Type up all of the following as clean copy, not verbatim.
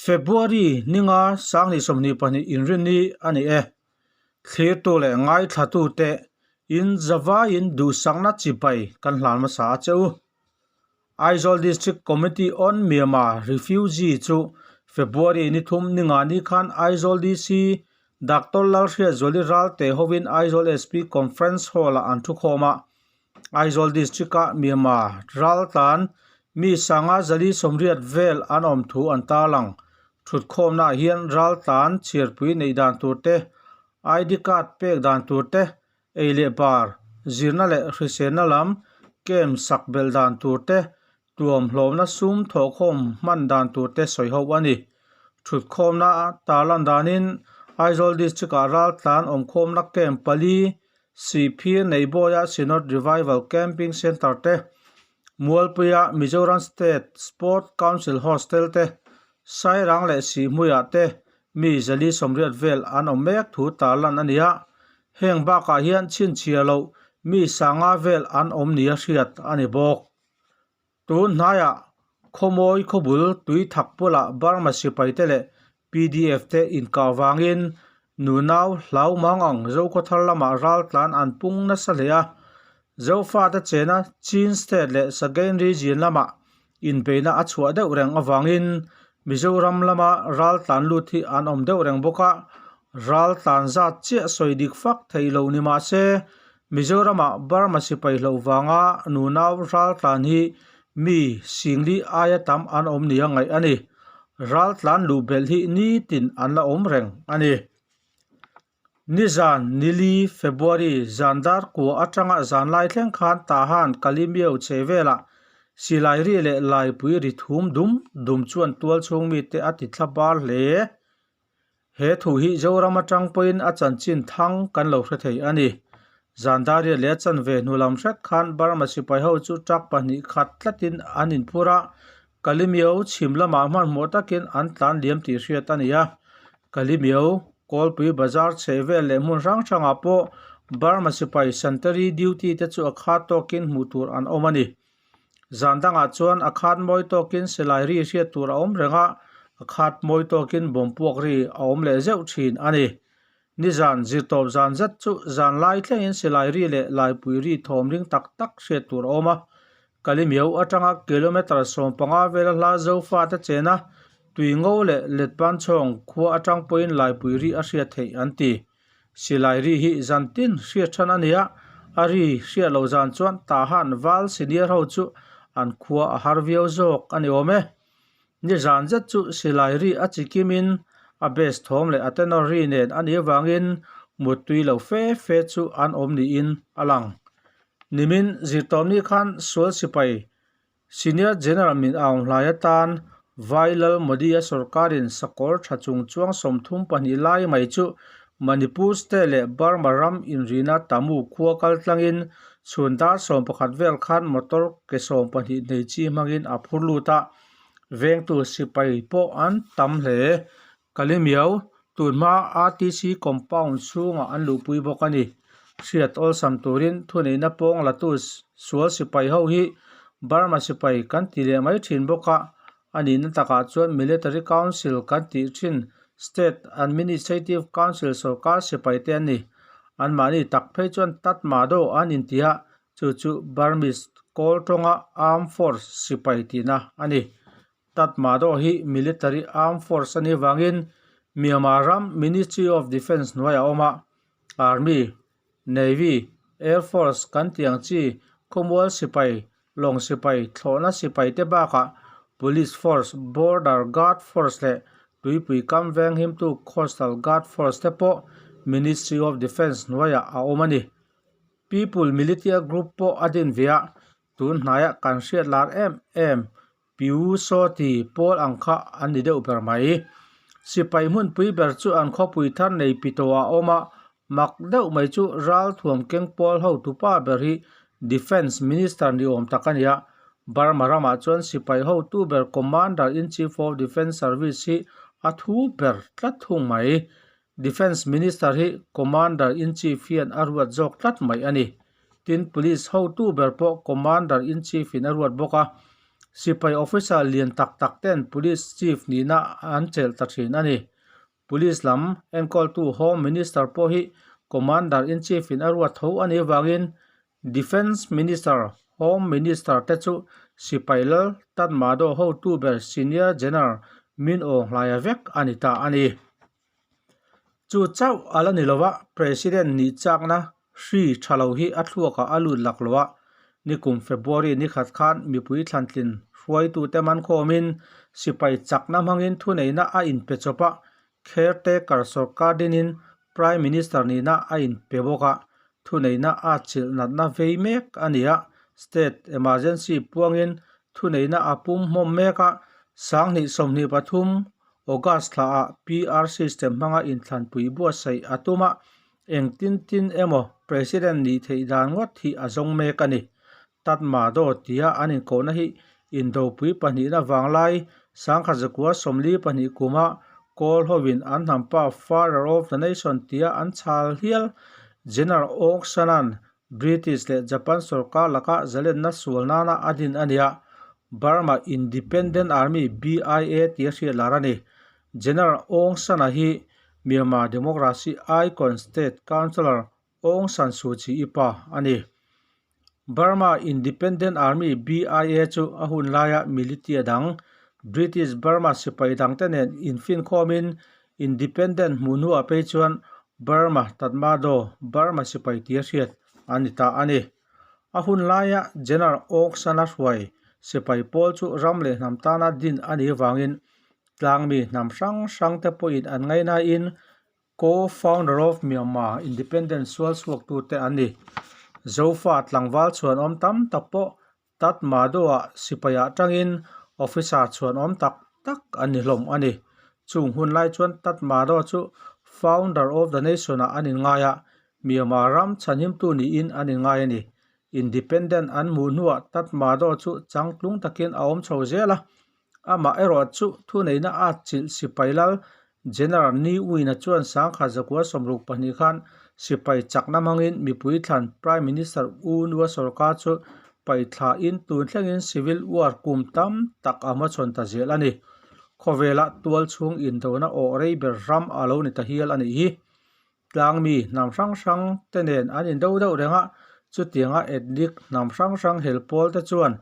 February ninga 2022 inrinni a ni e. Thlirtu leh ngaithlatute in zavaiin duhsakna chibai kan hlan hmasa a che u. Aizawl District Committee on Myanmar Refugee chu February ni thum ninga ni khan Aizawl DC Doctor Lalhriatzuali Ralte hovin Aizawl SP Conference Hall-ah an thukhawm a. Aizawl District-a Myanmar raltlan mi sanga zali sawmriat vel an awm thu an tarlang. Thutkhawmnaah hian raltlan chhiarpui neih dan tur te, ID card pek dan tur te, ei leh bar, zirna leh hriselna lam camp sak belh dan tur te, tuam hlawmna sum thawhkhawm hman dan tur te sawi ho a ni. Thutkhawmna tarlan danin Aizawl District-ah raltlan awmkhawmna camp pali, Sihphir Neihbawiah Synod Revival Camping Centre te, Mualpuia Mizoram State Sport Council Hostel te, Sairang leh Sihhmuiah te mi zali sawmriat vel an awm mek thu tarlan a ni a, heng bakah hian chhinchhiah loh mi sanga vel an awm nia hriat a ni bawk. Tun hnaiah Khawmawi khawbul tui thak bulah Burma sipaite leh PDF te inkah vangin nunau hlau mang ang Zokhawthar lamah raltlan an pung nasa hle a, Zofate chena Chin State leh Sagain Region lamah inbeihna a chhuah deuh reng avangin Mizoram lama raltlan lut hi an awm deuh reng bawk a, raltlan zat chiah sawi dik fak theih loh ni mah se Mizoramah Burma sipai hloh vanga nunau raltlan hi mi singli aia tam an awm nia ngaih a ni. Raltlan luh belh hi nitin an la awm reng a ni. Nizan nili February zan dar kua atanga zan lai thleng khan Tahan Kalimiau che velah silai ri leh laipui ri thum dum dum chuan tual chhung mite a ti thla bar hle. He thu hi Zoram atang pawhin a chanchin thang kan lo hre thei a ni. Zan daria leh a chanve hnu lam hret khan Burma sipai ho chu truck pahnih khat tlatin an inphur a, Kalimiau chhim lamah hmanhmawh takin an tlan liam tih hriat a ni a. Kalimiau, Kawlpui bazar chheh vel leh hmun hrang hrangah pawh Burma sipai sentry duty te chu a khat tawkin hmuh tur an awm a ni. Zan dangah chuan a khat mawi tawkin silai ri hriat tur a awm reng a, a khat mawi tawkin bawmpuak ri a awm leh zeuh thin a ni. Nizan zirtawp zan zet chu zan lai thlengin silai ri leh laipui ri thawm ring tak tak hriat tur a awm a. Kalimiau atanga kilometre 15 vela hla Zofate chena tui ngo leh Letpanchhawng khua atang pawhin laipui ri a hriat theih an ti. Silai ri hi zan tin hriat than a ni a, a ri hriat loh zan chuan Tahan val senior ho chu an khua a har viau zawk a ni awm e. Ni zan zet chu silai ri a chi kimin a bass thawm leh a tenor ri nen a nih avangin muttui lo fe fe chu an awm niin a lang. Nimin zirtawmni khan sual sipai Senior General Min Aung Hlai atan Vailal Modi-a sorkarin sakawr tha chung chuang 32 lai mai chu Manipur State leh Burma ram inrina Tamu khua kal tlangin chhun dar 11 vel khan motor ke 12 nei chi hmangin a phur lut a, vengtu sipai pawh an tam hle. Kalimiau, tunhma RTC compound chhungah an luhpui bawk a ni. Hriat awlsam turin thuneihna pawng latu sual sipai ho hi Burma sipai kan ti leh mai thin bawk a, a nihna takah chuan Military Council kan tih thin State Administrative Council sorkar sipai te an ni. Anmahni tak phei chuan Tatmadaw an inti a, chu chu Burmese kawl tawnga Armed Force sipai tihna a ni. Tatmadaw hi Military Armed Force a nih vangin Myanmar ram Ministry of Defence hnuaiah a awm a, Army, Navy, Air Force kan tih ang chi khawmual sipai, lawng sipai, thlawhna sipai te bakah Police Force, Border Guard Force leh tuipui kam venghimtu Coastal Guard Force te pawh Ministry of Defence hnuaiah a awm a ni. People Militia Group pawh a din ve a, tun hnaiah kan hriat lar em em Piu Saw ti pawl ang kha an ni deuh ber mai. Sipai hmunpui ber chu an khawpui thar nei pi tawh a awm a, mak deuh mai chu ralthuam keng pawl hotupa ber hi Defence Minister ni awm tak a ni a, Burma ramah chuan sipai hotu ber Commander in Chief of Defence Service hi a thu ber tlat thung mai. Defence Minister hi Commander in Chief hian a ruat zawk tlat mai a ni. Tin, Police hotu ber pawh Commander in Chief in a ruat bawk a. Sipai officer lian tak tak ten Police Chief nihna an chelh ta thin a ni. Police lam enkawltu Home Minister pawh hi Commander in Chief in a ruat tho a nih avangin Defence Minister, Home Minister te chu sipai lal Tatmadaw hotu ber Senior General Min Aung Hlaia vek a ni ta a ni. Chu chauh a la ni lova, President nih chakna hri tha lo hi a thluakah a lut lak lo a, nikum February ni khat khan mipui thlantlin hruaitute mankhawmin sipai chakna hmangin thuneihna a inpe chawp a, caretaker sorkar dinin Prime Minister nihna a inpe bawk a, thuneihna a chilh natna vei mek a ni a, state emergency puangin thuneihna a pum hmawm mek a, 2023 August thlaah PR system hmanga inthlanpui buatsaih a tum a, engtin tin emaw President nih theih dan ngawt hi a zawng mek a ni. Tatmadaw tia an inkohna hi indopui pahnihna vanglai 1942 kuma Kawl hovin an hnampa Father of the Nation tia an chhal hial General Aung San-a'n British leh Japan sorkar laka zalenna sual nana a din a nia, Burma Independent Army, BIA, tia hriat lar a ni. General Aung San-a hi Myanmar Democracy Icon State Councillor Aung San Suu Kyi-i pa a ni. Burma Independent Army, BIA, chu a hun laia militia dang, British Burma sipai dangte nen infinkhawmin Independent hmuh hnuah phei chuan Burma Tatmadaw, Burma sipai tia hriat a ni ta a ni. A hun laia General Aung San-a hruai sipai pawl chu ram leh hnam tana din a nih avangin tlangmi hnam hrang hrangte pawhin an ngaihnain Co-founder of Myanmar Independence sual chhuaktute an ni. Zofa tlangval chhuanawm tam tak pawh Tatmadaw-ah sipaiah tangin officer chhuanawm tak tak an ni hlawm a ni. Chung hun lai chuan Tatmadaw chu Founder of the Nation-ah an inngai a, Myanmar ram chhanhimtu niin an inngai a ni. Independent an hmuh hnuah Tatmadaw chu changtlung takin a awm chho zel a, Amah erawh chu thuneihna a chilh sipai lal General Ni Win-a chuan 1962 khan sipai chakna hmangin mipui thlan Prime Minister U Nua sorkar chu paithlain tun thlengin civil war kum tam tak a hmachhawn ta zel a ni. Khawvela tual chhung indona awh rei ber ram a lo ni ta hial a nih hi. Tlangmi hnam hrang hrang te nen an indo deuh reng a, chutianga ethnic hnam hrang hrang hel pawl te chuan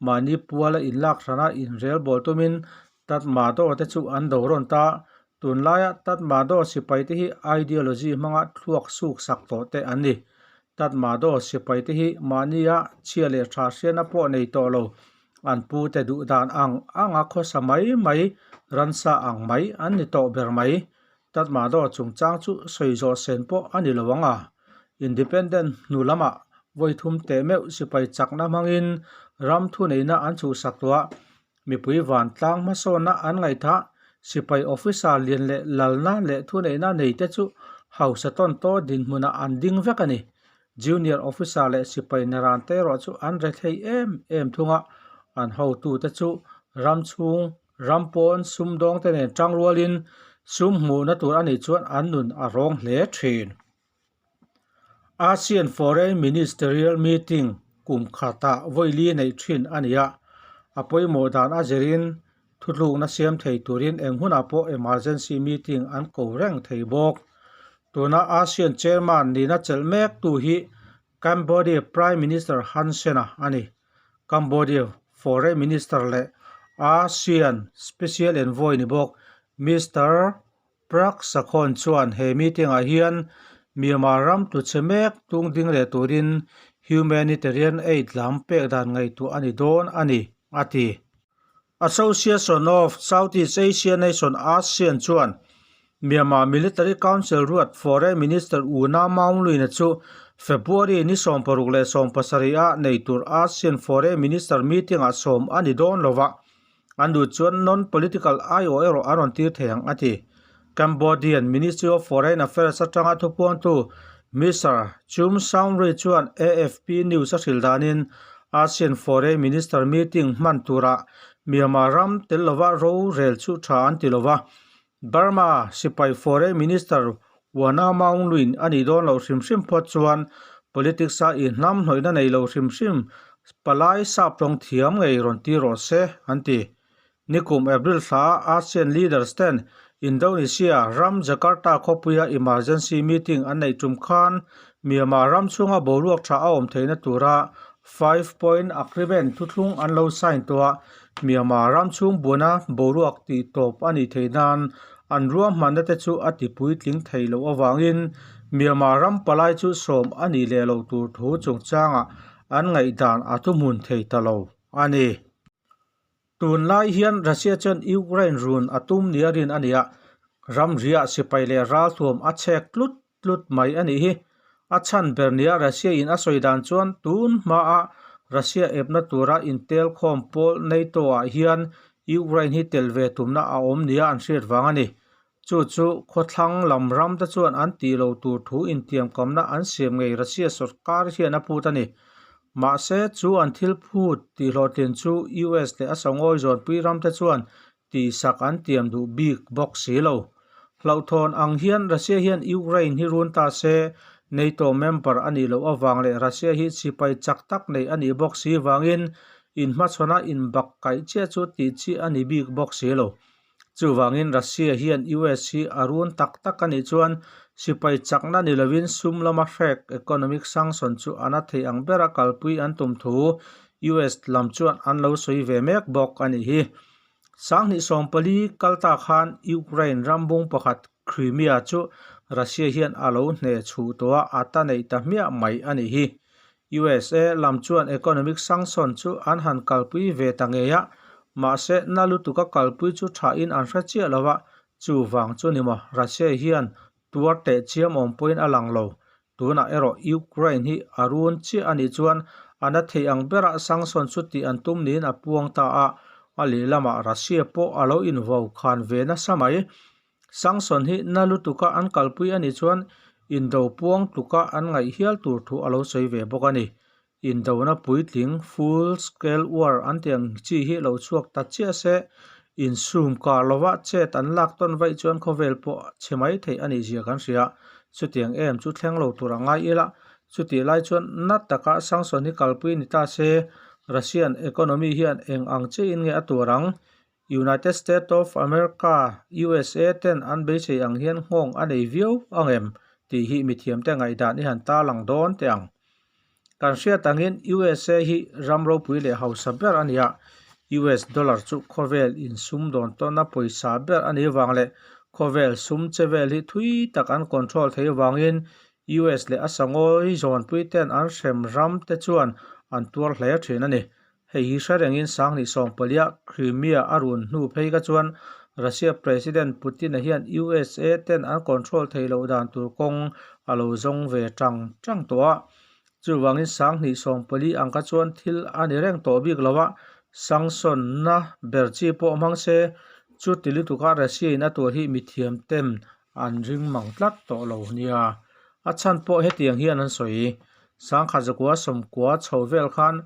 mahni puala inlak hrana inrel bawl tumin Tatmadaw te chu an do rawn ta. Tunlaia Tatmadaw sipai te hi ideology hmanga thluak suk sak tawh te an ni. Tatmadaw sipai te hi mahnia chhia leh tha hriatna pawh nei tawh lo, an pu te duh dan ang anga khawsa mai mai, ransa ang mai an ni tawh ber mai. Tatmadaw chungchang chu sawi zawh sen pawh a ni lo ang a, Independent hnu lamah vawi thum teh meuh sipai chakna hmangin ram thuneihna an chhuhsak tawh a, mipui vantlang hmasawnna an ngaihthah sipai officer lian leh lalna leh thuneihna neite chu hausa tawn tawh dinhmunah an ding vek a ni. Junior officer leh sipai naran te erawh chu an rethei em em thung a, an hotute chu ram chhung Ram pawn sumdawngte nen tang rualin sum hmuhna tur a nih chuan an nun a rawng hle thin. ASEAN Foreign Ministerial Meeting kum khatah vawili neih thin a ni a, a pawimawh dan a zirin thutlukna siam thei turin eng hunah pawh emergency meeting an ko reng thei bawk. Tuna ASEAN Chairman nihna chelh mektu hi Cambodia Prime Minister Hun Sen-a a ni. Cambodia Foreign Minister leh ASEAN Special Envoy ni bawk Mister Prak Sakhon chuan he meeting-ah hian Myanmar ram tluchhe mek tung ding leh turin humanitarian aid lam pek dan ngaihtuah a ni dawn a ni, a ti. Association of Southeast Asia Nation, ASEAN, chuan Myanmar Military Council ruat Foreign Minister U Na Maung Lwin-a chu February ni 16 leh 17 ah nei tur ASEAN Foreign Minister meeting-ah sawm a ni dawn lo va, an duh chuan non-political aiawh erawh an rawn tir thei ang, a ti. Cambodian Ministry of Foreign Affairs atanga thupuangtu Mister Chum Sounry chuan AFP News a hrilh danin ASEAN Foreign Minister meeting hman turah Myanmar ram tel lova rorel chu tha an ti lova. Burma sipai Foreign Minister Wana Maung Lwin a nih dawn loh hrim hrim phawt chuan politics-a inhnamhnawihna nei lo hrim hrim. Palai sap tawng thiam ngei rawn ti rawh se, an ti. Nikum April thla ASEAN leaders ten Indonesia ram Jakarta khawpuia emergency meeting an neih tum khan Myanmar ram chhunga boruak tha a awm theihna tura Five Point Agreement thuthlung an lo sign tawh a, Myanmar ram chhung buana boruak tih tawp a nih theih nan an ruahmanna te chu a ti puitling thei loh avangin Myanmar ram palai chu sawm a nih leh loh tur thu chungchangah an ngaihdan a thuhmun thei ta lo a ni. Tunlai hian Russia chuan Ukraine run a tum nia rin a ni a, ramriah sipai leh ralthuam a chhek tlut tlut mai a nih hi. A chhan ber nia Russia in a sawi dan chuan tun hmaa Russia epna tura intelkhawm pawl NATO ah hian Ukraine hi tel ve tumna a awm nia an hriat vang a ni. Chu chu khawthlang lam ram te chuan an tih lo tur thu intiamkamna an siam ngei Russia sorkar hian a phut a ni. Mahse, chu an thil phut tihhlawhtlin chu US leh a sangawi zawnpui ram te chuan tihsak an tiam duh bik bawk si lo. Hlauhthawn ang hian Russia hian Ukraine hi run ta se, NATO member a nih loh avang leh Russia hi sipai chak tak nei a nih bawk si vangin inhmachhawna inbak kaih chiah chu tih chi a ni bik bawk si lo. Chuvangin Russia hian US hi a run tak tak a nih chuan sipai chakna ni lovin sum lama hrek economic sanction chu a na thei ang bera kalpui an tum thu US lam chuan an lo sawi ve mek bawk a nih hi. Sanghnih sawmpali kal ta khan Ukraine rambung pakhat Crimea chu Russia hian a lo hneh chhuh tawh a, a ta neih ta hmiah mai a nih hi. USA lam chuan economic sanction chu an han kalpui ve ta ngei a, mahse na lutuka kalpui chu thain an hre chiah lo a, chuvang chu ni maw Russia hian tuar teh chiam awm pawhin a lang lo. Tunah erawh Ukraine hi a run chiah a nih chuan a na thei ang berah sanction chu tih an tum niin a puang ta a, a lehlamah Russia pawh a lo invo khan ve nasa mai. Sanction hi na lutuka an kalpui a nih chuan indo puang tluka an ngaih hial tur thu a lo sawi ve bawk a ni. Indona puitling, full scale war, an tih ang chi hi lo chhuak ta chiah se, insum kar lova chet an lak tawn vaih chuan khawvel pawh chhe mai theih a nih zia kan hria. Chutiang em chu thleng lo tur a ngai ila, chutih lai chuan na taka sanction hi kalpui ni ta se, Russian economy hian eng ang chiahin nge a tuar ang? United States of America, USA, ten an beisei ang hian nghawng a nei viau ang em tih hi mithiamte ngaihdan i han tarlang dawn teh ang. Kan hriat angin USA hi ram ropui leh hausa ber a ni a, US dollar chu khawvel insumdawn tawna pawisa ber a nih vang leh khawvel sum che vel hi thui tak an control thei vangin US leh a sangawi zawnpui ten an hrem ram te chuan an tuar hle thin a ni. Hei hi hre rengin Sanghnih sawmpalia Crimea a run hnu phei kha chuan Russia President Putin-a hian USA ten an control thei loh dan tur kawng a lo zawng ve tang tang tawh a. Chuvangin Sanghnih sawmpali ang kha chuan thil a ni reng tawh bik lo a, sanction-na ber chi pawh hmang se, chuti lutuka Russia-in a tuar hi mithiam ten an ring mang tlat tawh lo nia. A chhan pawh hetiang hian an sawi. Sangkhat zakua sawmkua chho vel khan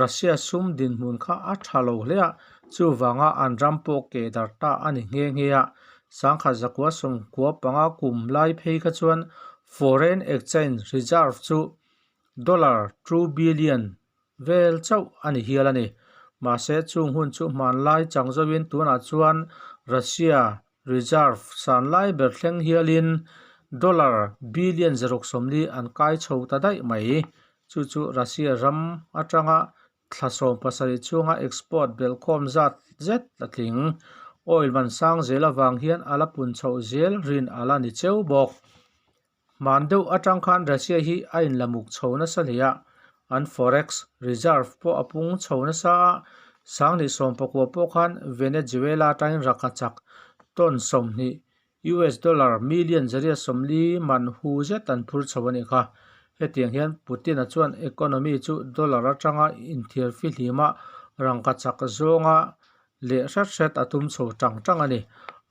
Russia sum dinhmun kha a tha lo hle a, chuvanga an ram pawh keh dar ta a ni nghe nghe a. Sangkhat zakua sawmkua panga kum lai phei kha chuan foreign exchange reserve chu dollar two billion vel chauh a ni hial a ni. Mahse chung hun chu hmanlai chang zawin tunah chuan Russia Reserve san lai ber thleng hialin dollar billion zaruk sawmli an kai chho ta daih mai. Chu chu Russia ram atanga thla 70 chhunga export belhkhawm zat zet a tling. Oil man sang zel avang hian a la pun chhoh zel rin a la ni cheu bawk. Hman deuh atang khan Russia hi a inlamuk chho nasa hle a, an forex reserve pawh a pung chho nasa a, Sanghnih sawmpakua pawh khan Venezuela atangin raka chak ton 20 US dollar million zariat 40 man hu zet an phur chho a nih kha. Hetiang hian Putin-a chuan economy chu dollar atanga inthiar fihlim a, rangka chak zawnga leh hret hret a tum chho tang tang a ni.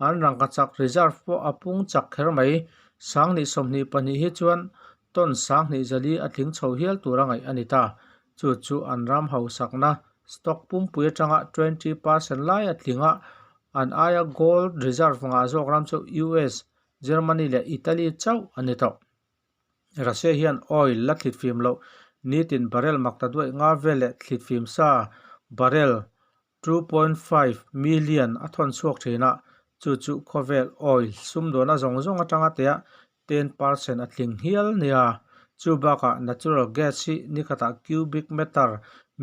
An rangkachak reserve pawh a pung chak kher mai. Sanghnih 22 hi chuan ton sanghnih zali a tling chho hial tur a ngaih a ni ta. Chu chu an ram hausakna stock pumpui atanga 20% lai a tling a, an aia gold reserve ngah zawk ram chu US, Germany leh Italy chauh a ni tawh. Russia hian oil la thlit fim loh Nitin barrel maktaduaih nga vel leh thlitfim sa barrel 2.5 million a thawn chhuak thin a, chu chu khawvel oil sumdawnna zawng zawng atanga tea 10% a tling hial nia. Chu bakah natural gas hi nikhatah cubic meter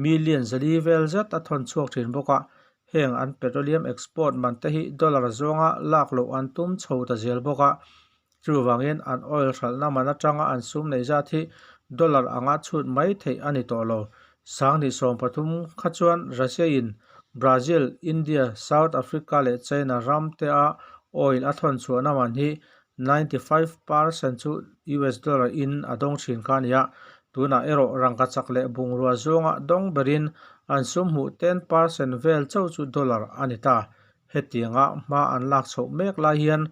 million zali vel zet a thawn chhuak thin bawk a, heng an petroleum export man te hi dollar zawnga lak loh an tum chho ta zel bawk a. Chuvangin an oil hralhna man atanga an sum neih zat hi dollar anga chhut mai theih a ni tawh lo. 2013 kha chuan Russia in Brazil, India, South Africa leh China ram te a oil a thawn chhuahna man hi 95% chu US dollar in a dawng thin kha a ni a. Tunah erawh rangkachak leh bungrua zawnga dawng berin an sum hmuh 10% vel chauh chu dollar a ni ta. Hetianga hma an lak chhoh mek lai hian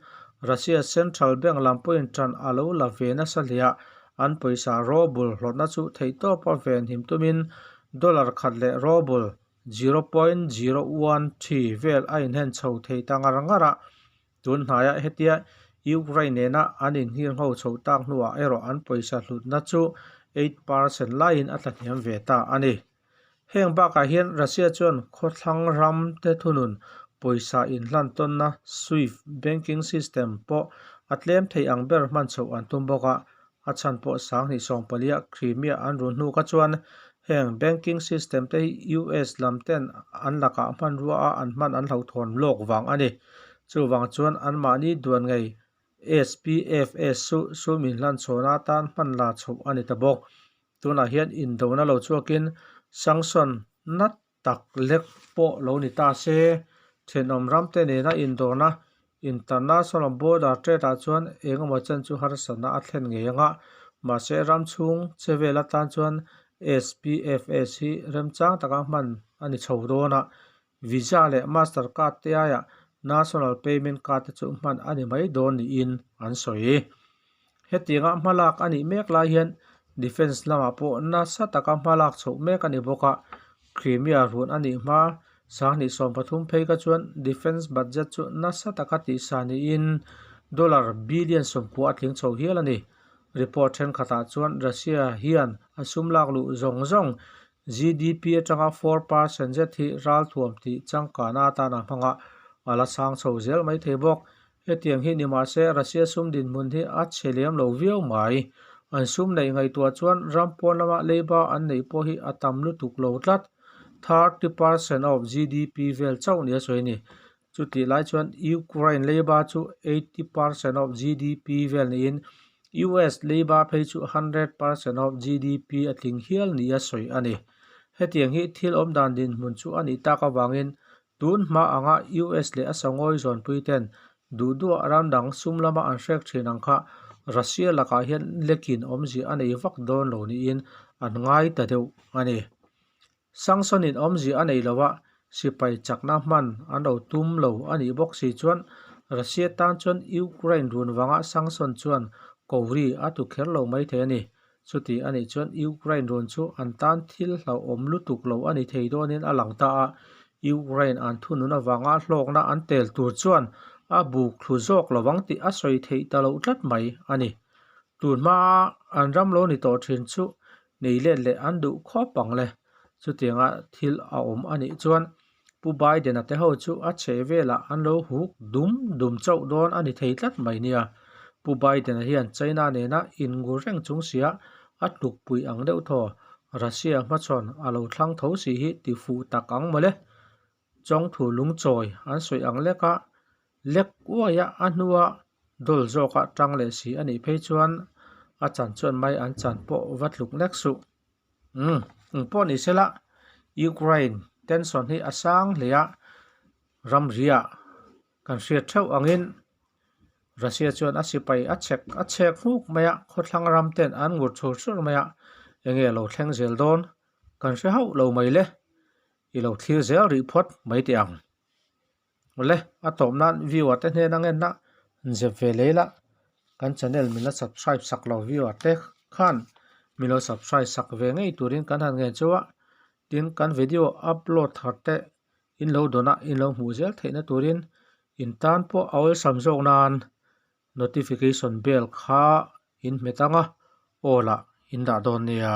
Russia Central Bank lam pawhin ṭan a lo la ve nasa hle a, an pawisa rouble hlawtna chu theihtawpa venhim tumin dollar khat leh rouble 0.013 vel a inhen chho thei ta ngar ngar a. Tun hnaiah hetia Ukraine nena an inngirngho chhoh tak hnuah erawh an pawisa hlutna chu 8% laiin a tlahniam ve ta a ni. Heng bakah hian Russia chuan khawthlang ram te thunun pawisa inhlan tawnna SWIFT banking system pawh a tlem thei ang ber hman chhoh an tum bawk a, a chhan pawh 2014 Crimea an run hnu kha chuan heng banking system te hi US lam ten an lakah hmanrua a an hman an hlauhthawn lawk vang a ni. Chuvang chuan anmahni duan ngei SPFS chu sum inhlan chhawna atan hman la chhoh a ni ta bawk. Tunah hian indona lo chhuakin sanction na tak lek pawh lo ni ta se, thenawm ramte nena indawrna international border trade ah chuan engemaw chen chu harsatna a thlen ngei ang a, mahse ram chhung che vel atan chuan SPFS hi remchang taka hman a ni chho dawn a, Visa leh Master Card te aiah National Payment Card te chu hman a ni mai dawn niin an sawi. Hetianga hmalak a nih mek lai hian Defence lamah pawh nasa taka hmalak chhoh mek a ni bawk a, Crimea run a nih hma 2013 phei kha chuan Defence budget chu nasa taka tihsa niin dollar billion 90 a tling chho hial a ni. Report thenkhatah chuan Russia hian a sum lak luh zawng zawng GDP atanga 4% zet hi ralthuam tih changkana atan a hmang a, a la sang chho zel mai thei bawk. Hetiang hi ni mahse Russia sum dinhmun hi a chhe lem lo viau mai. An sum neih ngaihtuah chuan ram pawn lama leiba an neih pawh hi a tam lutuk lo tlat. 30% of GDP vel chauh nia sawi a ni. Chutih lai chuan Ukraine leiba chu 80% of GDP vel niin US leiba phei chu 100% of GDP a tling hial nia sawi a ni. Hetiang hi thil awmdan dinhmun chu a nih tak avangin tun hma anga US leh a sangawi zawnpui ten duh duah ram dang sum lama an hrek thin ang kha Russia lakah hian lekin awmzia a nei vak dawn lo niin an ngai ta deuh a ni. Sanction-in awmzia a nei lo a, sipai chakna hman an lo tum lo a nih bawk si chuan Russia tan chuan Ukraine run vanga sanction chuan kori a tu kher lo mai thei a ni. Chuti a nih chuan Ukraine run chu an tan thil hlauhawm lutuk lo a ni thei dawnin a lang ta a, Ukraine an thunun avanga hlawkna an tel tur chuan a buk thlu zawk lo ang tih a sawi theih ta loh tlat mai a ni. Tun hmaa an ram lo ni tawh thin chu nei let leh an duh khawp ang le. Chutianga thil a awm a nih chuan Pu Biden-a te ho chu a chhe velah an lo huk dum dum chauh dawn a ni thei tlat mai nia. Pu Biden-a hian China nena inngur reng chung sia a tlukpui ang deuh thaw Russia hmachhawn a lo thlang tho si hi ti fuh tak ang mawle. Chawngthu lungchawi an sawi ang leka lek uaia a hnua dawl zawka tang leh si a nih phei chuan a chan chuan mai an chan pawh va tluk nek suh. Umm, eng pawh ni sela Ukraine tension hi a sang hle a, ramriah kan hriat theuh angin Russia chuan a sipai a chek a chhek nghuk mai a, khawthlang ram ten an ngur chur chur mai a, enge lo thleng zel dawn kan hre hauh lo mai le. I lo thlir zel rih phawt mai teh ang. Awle, a tawp nan viewer te hnen ang enna zep ve lei la, kan channel min la subscribe sak lo viewer te khan min lo subscribe sak ve ngei turin kan han ngen chu a, tin kan video upload thar te in lo dawn a in lo hmuh zel theihna turin in tan pawh a awlsam zawk nan notification bell kha in hmet ang a, aw lah in dah dawn nia.